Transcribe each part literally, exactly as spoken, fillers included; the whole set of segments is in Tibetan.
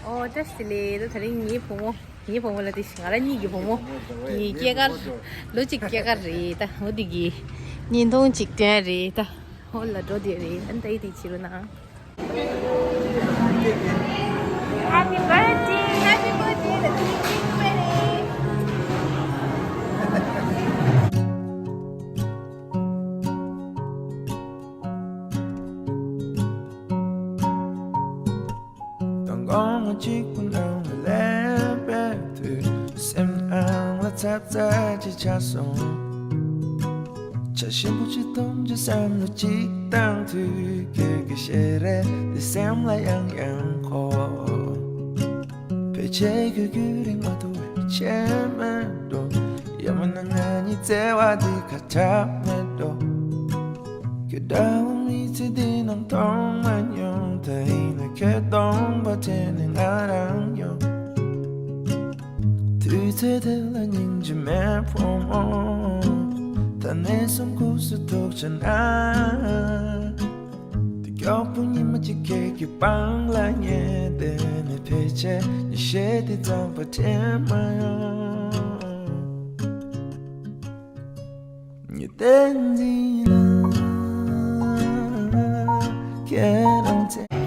ཨོ་བཀྲ་ཤིས་བདེ་ལེགས། ད་དེ་རིང་ངའི་བུ་མོ། ངའི་བུ་མོ་ལ་དེ་ང་རང་གཉིས་ཀྱི་བུ་མོ་གི་སྐྱེས་སྐར། ལོ་གཅིག་སྐྱེས་སྐར་རེད་ད། འོ་དེ་གི་བརྙན་ཐུང་གཅིག་སྟོན་རེད་ད། ཨོ་ལ་འགྲོ་དེ་རེད། ཨ་ནི་ད་ཡི་དེ་བྱེད་རོགས་གནང་། Happy birthday, happy birthday ལ་དེ་གི་ཀེག་ཐུག་པ་རེད། དང་དགོང་མོ་གཅིག་པུ་ནང་ལ་སླེབས་པའི་དུས། སེམས་ནང་ལ་ཚབ་ཚ་ཅིག་ཆགས་སོང་། བྱ་ཞིམ་པོ་ཅིག་འཐུང་རྒྱུ་བསམ་བློ་ཅིག་བཏང་དུས། ཁྱོད་ཀྱི་ཞལ་རས་འདི་སེམས་ལ་ཡང་ཡང་འཁོར། ཕལ་ཆེར་ཁྱོད་རྒྱུན་རིང་མ་ཐུག་པའི་ཆེད་མེད་འགྲོ། ཡང་མིན་ན་ང་གཉིས་བརྩེ་བ་འདི་ཁ་ཆག་མེད་འགྲོ། ཁྱོད་འདྲ་བོ་མི་ཚེ་འདི་ནང་མཐོང་མ་མྱོང་། ད་ཡིན་ན་ཁྱོད་སྟོང་པ་དྲན་ནས་ང་རང་ཡོང་། དུས་ཚོད་དེ་ལ་སྙིང་རྗེ་མེད་བུ་མོ། ད་ནས་བཟུང་ཁུག་སུ་ཐུག་བྱ་ན། དེ་མགྱོགས་པོ་ཉི་མ་གཅིག་ཁྱེད་ཀྱི་པང་ལ་ཉལ་བསྡད་ནས། ཕལ་ཆེར་ཉི་ཤེལ་དེ་ཙམ་པ་དྲན་མ་ཡོང་།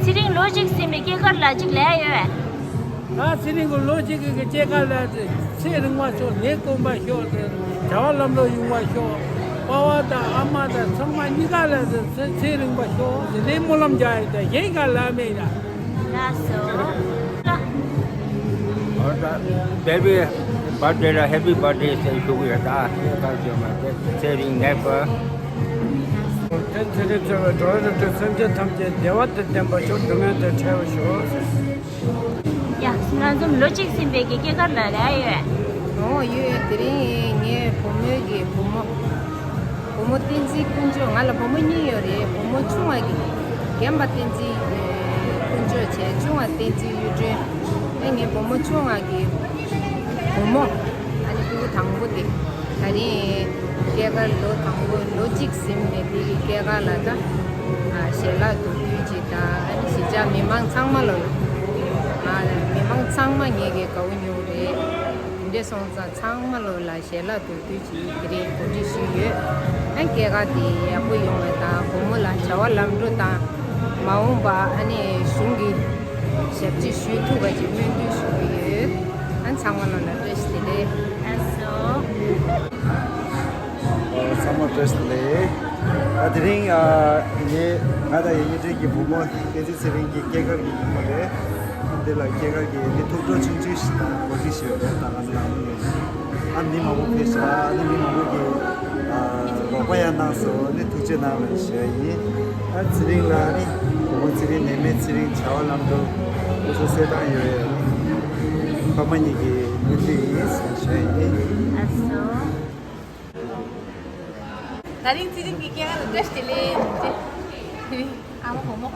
ཚེ་རིང་ལོ་གཅིག་ཟིན་པའི་སྐྱེས་སྐར་ལ་གཅིག་ལས་ཡོད། ད་ཚེ་རིང་གི་ལོ་གཅིག་གི་སྐྱེས་སྐར་ལ་ཚེ་རིང་བ་ཤོག་ནད་དཀོན་པ་ཤོག་བྱ་བ་ལམ་འགྲོ་ཡོང་བ་ཤོག་པ་ཕ་དང་ཨ་མ་དང་ཚང་མ་གཉིས་ཀ་ལ་ཚེ་རིང་བ་ཤོག་དེ་སྨོན་ལམ་རྒྱག་ཡོད། ད་གཞན་ག་ལ་མེད་ཡ། ལགས་སོ། ཨོ་ད་བེ་བི་བར་ཐི་ཌེ་ལ་ཧེ་པི་བར་ཐི་ཌེ་ཟེར་ཞུ་གི་ཡོད། ད་སྐྱེས་སྐར་བཅོ་ལྔ་པའི་ཚེ་རིང་ནད་པ། དེ་ཚེ་རིང་བཅོལ་བའི་འགྲོ་བའི་རིགས་དྲུག་སེམས་ཅན་ཐམས་ཅད་བདེ་བ་དང་ལྡན་པར་ཤོག་སྡུག་བསྔལ་དང་བྲལ་བར་ཤོག་ཡ། ང་ཚོ་ལོ་གཅིག་ཟིན་པའི་གི་སྐྱེས་སྐར་ལ་ལས་ཡོད། ཨོ་ཡོད། དེ་རིང་ངའི་བུ་མོའི་གི་བུ་མོ། བུ་མོ་བསྟན་འཛིན་དཀོན་མཆོག་ང་ལ་བུ་མོ་གཉིས་ཡོད་རེད། བུ་མོ་ཆུང་བ་གི་རྒན་པ་བསྟན་འཛིན་དཀོན་མཆོག་བྱས། ཆུང་བ་བསྟན་འཛིན་གཡུ་སྒྲོན། ཨེ་ངའི་བུ་མོ་ཆུང་བ་གི་བུ་མོ། ཨ་ནི་ཕྲུ་གུ་དང་པོ་དེ་ད་རིང་སྐྱེས་སྐར་ལོ་དང་པོ་ལོ་གཅིག་ཟིན་པའི་དེ་གི་སྐྱེས་སྐར་ལ་ད་ཞལ་ལག་དུ་དུས་ཅིག་དང་། ཨ་ནི་གཞིས་ཆགས་མི་མང་ཚང་མ་ལོ་ལ་མི་མང་ཚང་མ་ངེད་ཀྱི་དགའ་བོ་ཉུང་རེད། དེ་འདྲས་སོང་ཙང་ཚང་མ་ལོ་ལ་ཞལ་ལག་དུ་དུས་ཀྱི་དེ་རིང་གོ་སྒྲིག་ཞུས་ཡོད། ཨ་སྐྱེས་སྐར་དེ་ཡག་པོ་ཡོང་བ་དང་། བུ་མོ་ལ་བྱ་བ་ལམ་འགྲོ་དང་མ་འོངས་པ་ཨ་ནི་གཞུང་གི་ཞབས་ཕྱི་ཞུ་ཐུབ་པ་ཅིག་སྨོན་འདུན་ཞུ་གི་ཡོད། ཨ་ཚང་མ་ལོ་ལ་བཀྲ་ཤིས་བདེ་ལེགས། ལགས་སོ། ཚང་མ་བཀྲ་ཤིས་བདེ་ལེགས། ཨ་དེ་རིང་ཨ་ངས་ང་དང་ཡེ་ཉི་སྒྲོན་གྱི་བུ་མོ་བསྟན་འཛིན་ཚེ་རིང་གི་སྐྱེས་སྐར་གྱི་ཉིན་མོ་རེད། འདི་ལ་སྐྱེས་སྐར་གྱི་ནི་ཐུགས་སྤྲོ་ཆུང་ཆུང་ཞིག་དང་གོ་སྒྲིག་ཞུས་ཡོད། ད་ང་ཚོ་ནང་མི་ཡོད། ཨ་མི་མང་པོ་ཕེབས་ཤག་ཨ་ནི་མི་མང་པོ་གིས་ཨ་རོགས་པ་ཡང་གནང་སོང་། ནི་ཐུགས་རྗེ་གནང་ལ་ཞུ་ཡ་ཡིན། ཨ་ཚེ་རིང་ལ་ནི་བུ་མོ་ཚེ་རིང་ནད་མེད་ཚེ་རིང་བྱ་བ་ལམ་འགྲོ་སྐུ་གཟུགས་གསལ་ཐང་ཡོད་ཡ་ནི་ཕ་མ་གཉིས་ཀྱི་སྨོན་འདུན་ཡིན་ཞུ་ཡ་ཡིན། ལགས་སོ། ད་རིང་ཚེ་རིང་གི་སྐྱེས་སྐར་ལ་བཀྲ་ཤིས་བདེ་ལེགས། ཨ་མ་བུ་མོ།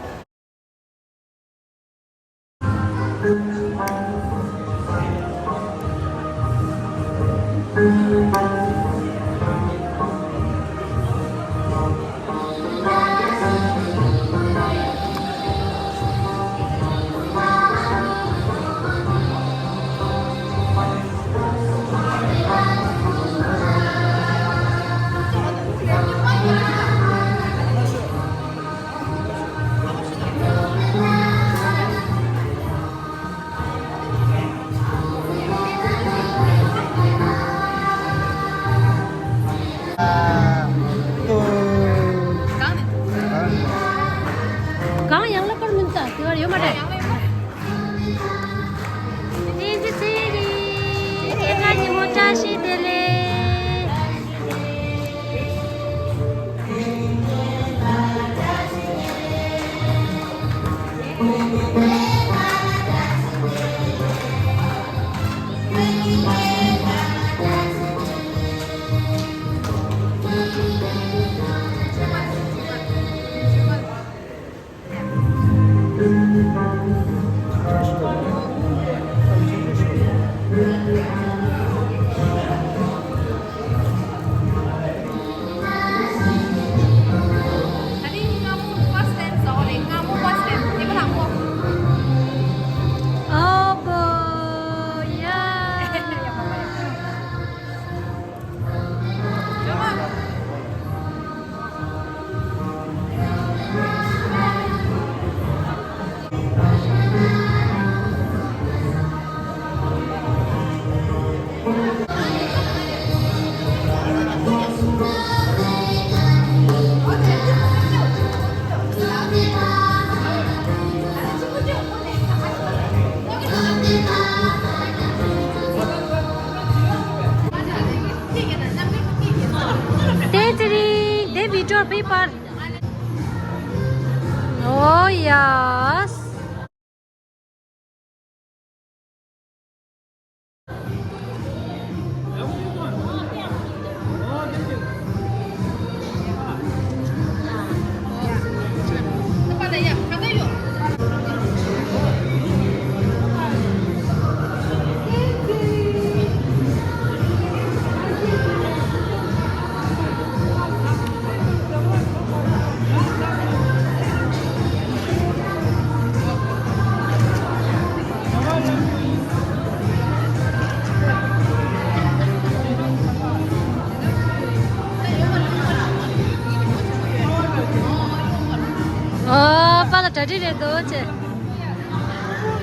གྲ་སྒྲིག་རེད་འདུག་ཅེས།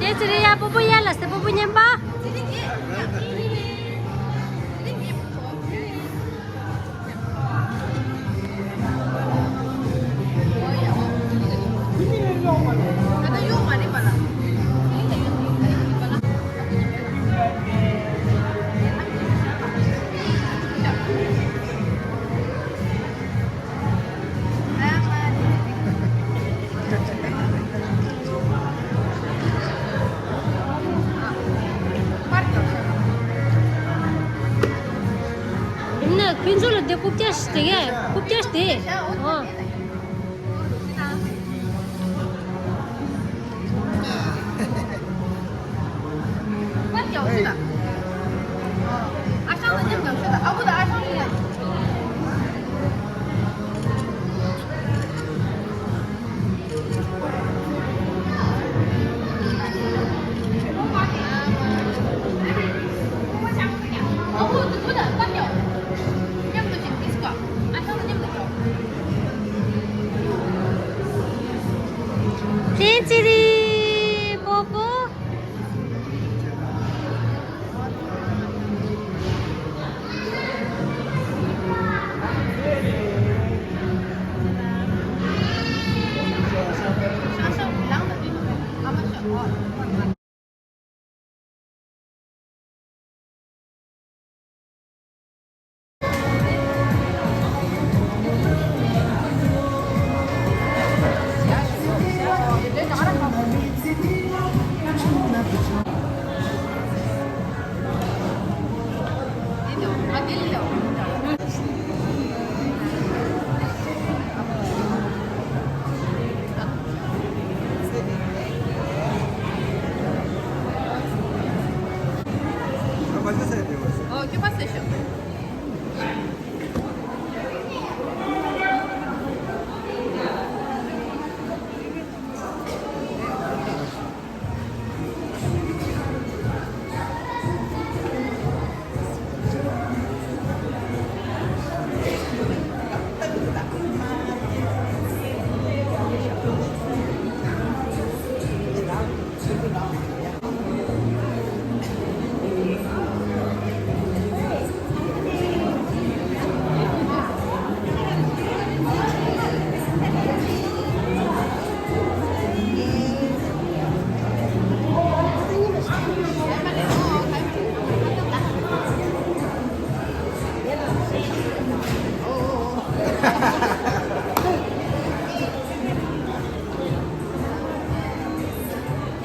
དེ་ཚེ་རིང་ཡ། སྤོ་བོ་ཡ་ལ་སེ། སྤོ་བོ་མཉེན་པ། ཡིན་ན་ཕུན་ཚོགས་ལ་དེ་རྐུབ་བཀྱག་ཞིག་དེ་གས་རྐུབ་བཀྱག་དེ། ཨོ། བསྟན་ཚེ་རིང་། སྤོ་བོ།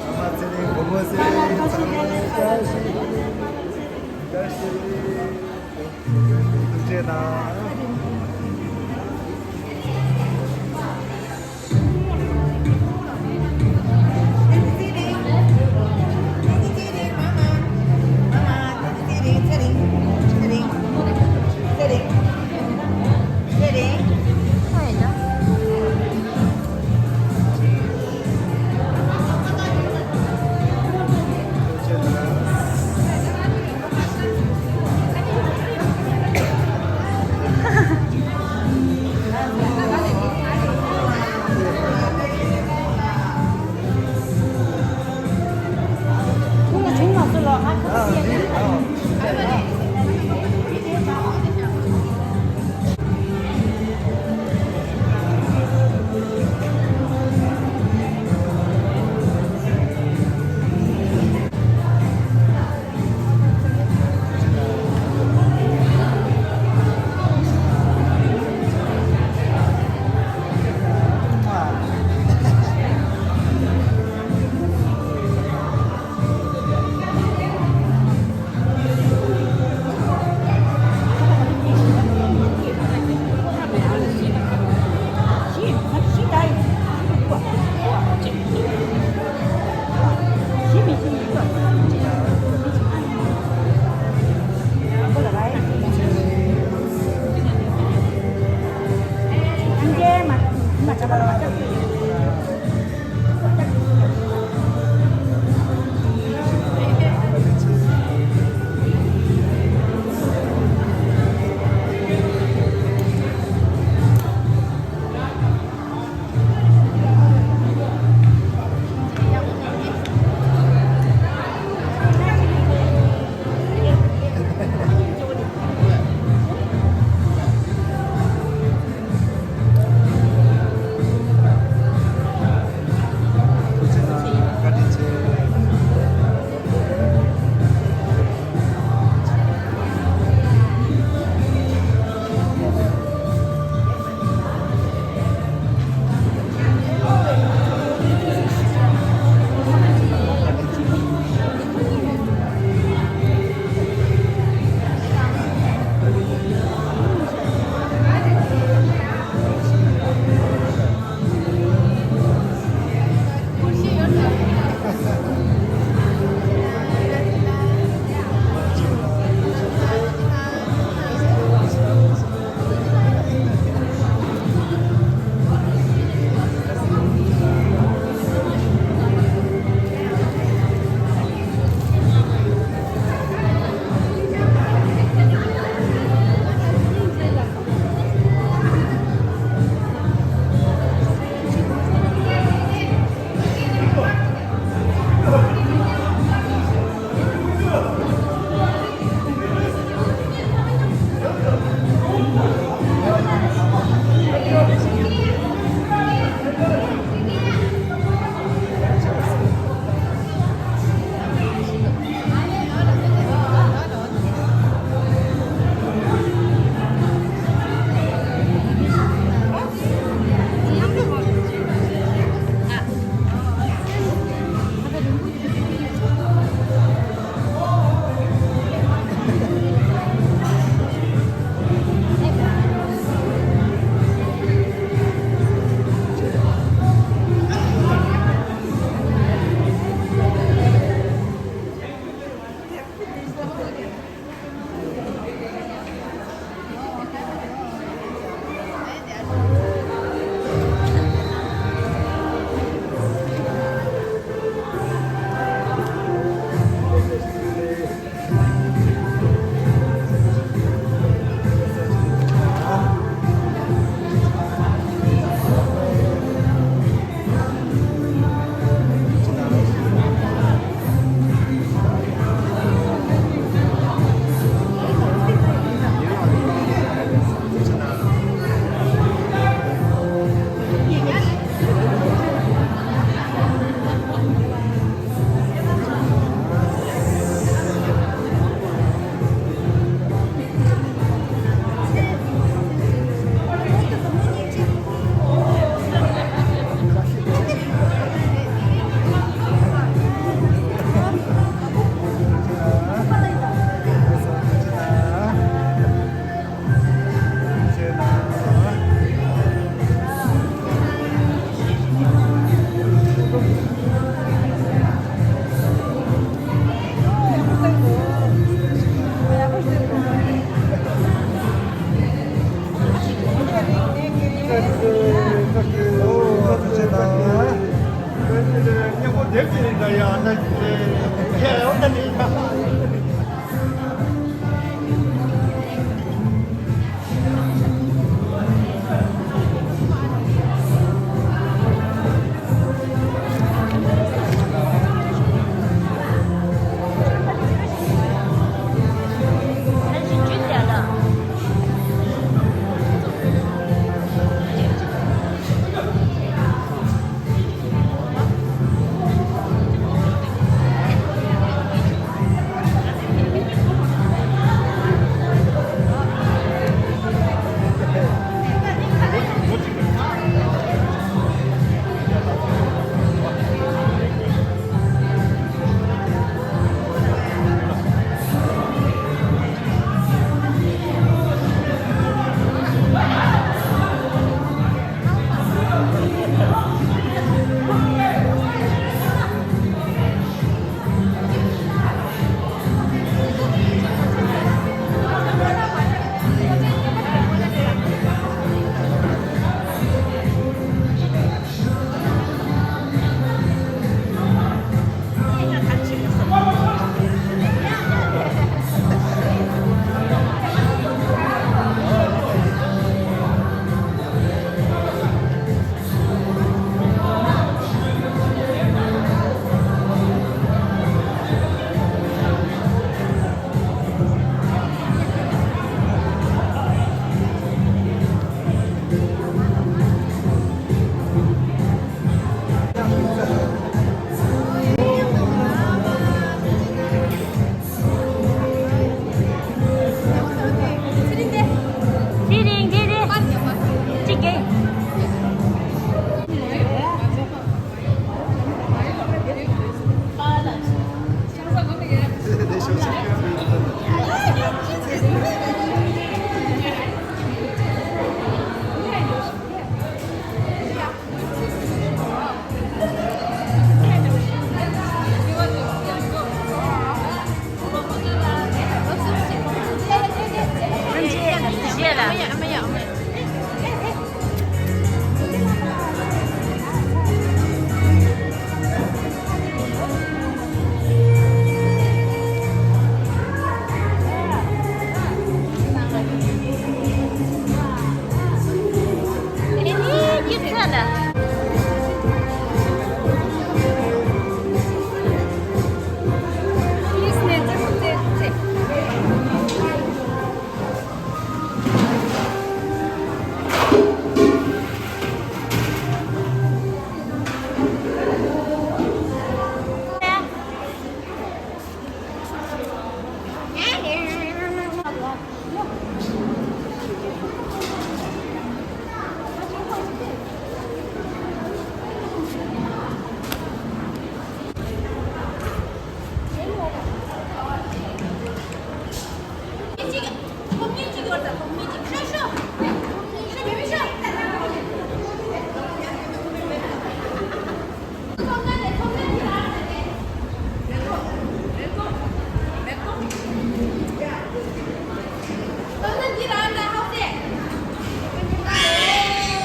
ཨ་མ་ཚེ་རིང་། བུ་མོ་ཚེ་རིང་། ཚང་མ་བཀྲ་ཤིས་བདེ་ལེགས། ཐུགས་རྗེ་གནང་།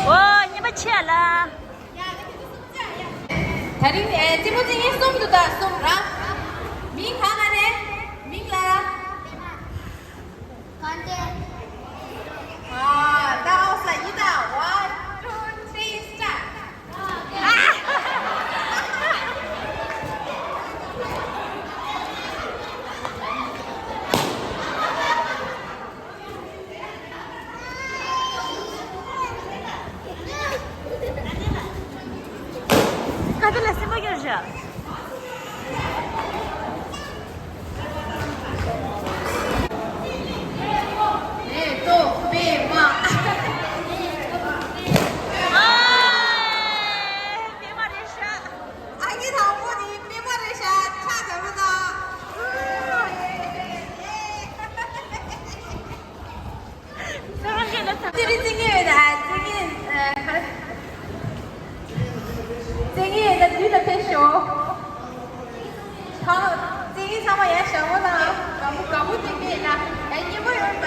ཨོ། ཉན་པ་ཆེ་ལ། དེ་རིང་ཨེ་རྩེད་མོ་རྩེ་མཁན་གསུམ་འདུག་ད་གསུམ་ར། མིང་གང་ལ་རེད། མིང་ལ། གང་དེ། ཨ། ད་ཨོ་ས་ཡི་ད། One, two, three, start. ག་དུས་ལ་སེམས་པ་སྐྱོ་བཞག་ཨ། པད་མ་རེད་ཤག་ཨ་ཀི་དང་པོ་ནི་པད་མ་རེད་ཤག་ཕྱག་དར་པོ་དང་། ཚེ་རིང་བརྩི་ངེས་ཡོད་ན་བརྩི་ངེས། ཨ། བརྩི་ངེས་ཡོད་ན་དུས་ལ་ཕེབས་ཤོག་ཚང་། བརྩི་ངེས་ཚང་མ་ཡར་ཞབས་པོ་དང་། དགའ་མོ་དགའ་མོ་བརྩི་ངེས་ཡོད་ན་ཡར་སྙན་པོ་ཡོད་པ།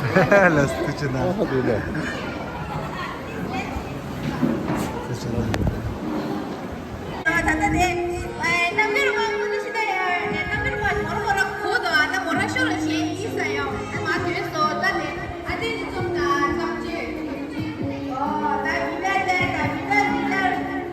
ལགས་སོ། ཐུགས་རྗེ་གནང་། ཨ་དེ་ལ། ཐུགས་རྗེ་གནང་། ད་ལྟ་དེ་རྣམ་རྒྱལ་དབང་པོ་ནི་ཤི་ད་ཡ། རྣམ་རྒྱལ་དབང་མོ་ར་མོ་ར་ཁོ་དོ། ཨ་ད་མོ་ར་ཤོར་ལ་ཞེས་ཡིན་ས་ཡོང་། ཨ་མ་དོན་སོ་ད་ནི་ཨ་དེ་ནི་ཙུམ་ད་ཙམ་ཅི། ཨོ་ད་མི་བལ་ལས་ད་མི་བལ་མི་བལ།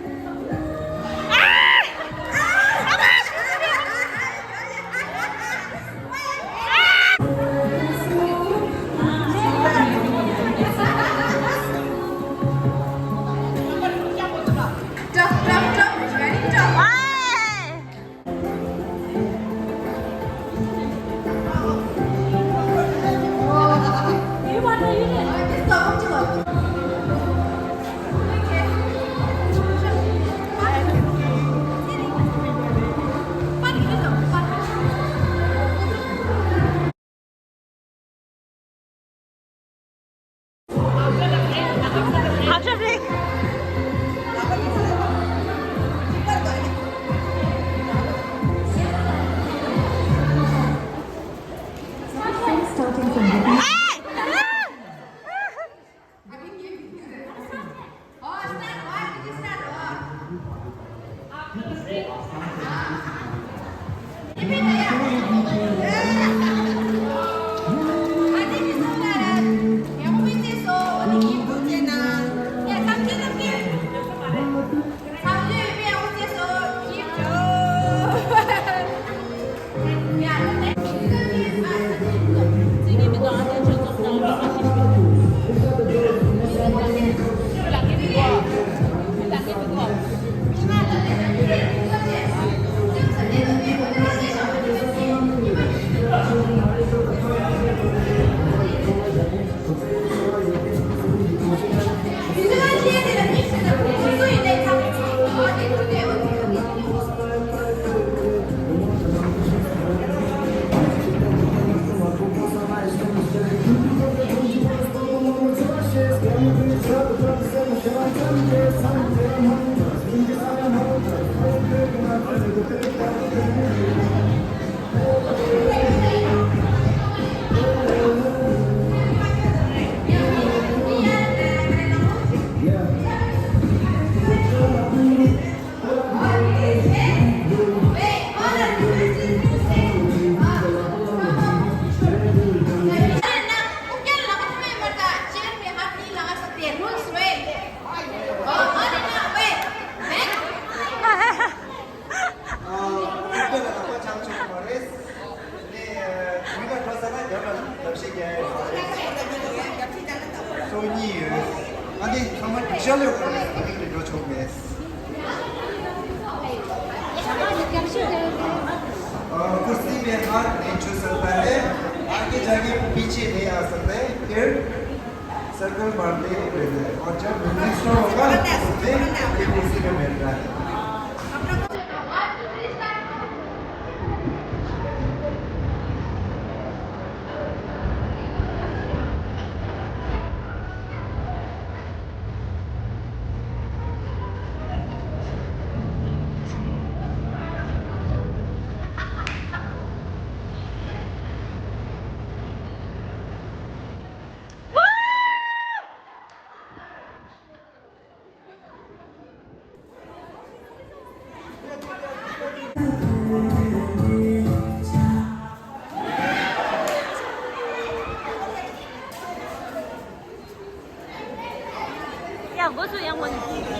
གཉིས་ཡོད། ཨ་ནི་ཚང་མ་སྒྲིག་ཤག་ལས་འོག་ནས་ཨ་ནི་འགྲོ་ཆོག་མེད། ཨ་ཀུར་སི་པེ་ཧར་ནས་ཆུ་སར་པ་ལས་ཨ་ཀེ་ཇ་ཀེ་པི་ཆེ་ནས་ཨ་སར་པེ་ཕིར་སར་ཀལ་མར་ཏེ་རེ་ནས་ཨོ་ཅར་མི་ནི་སོ་བ་ནས་ཨ་ཀེ་ཀུར་སི་པེ་མེད་ར། ཡ་སྒོ་ཚུགས། ཡ་སྒོ་ཚུགས།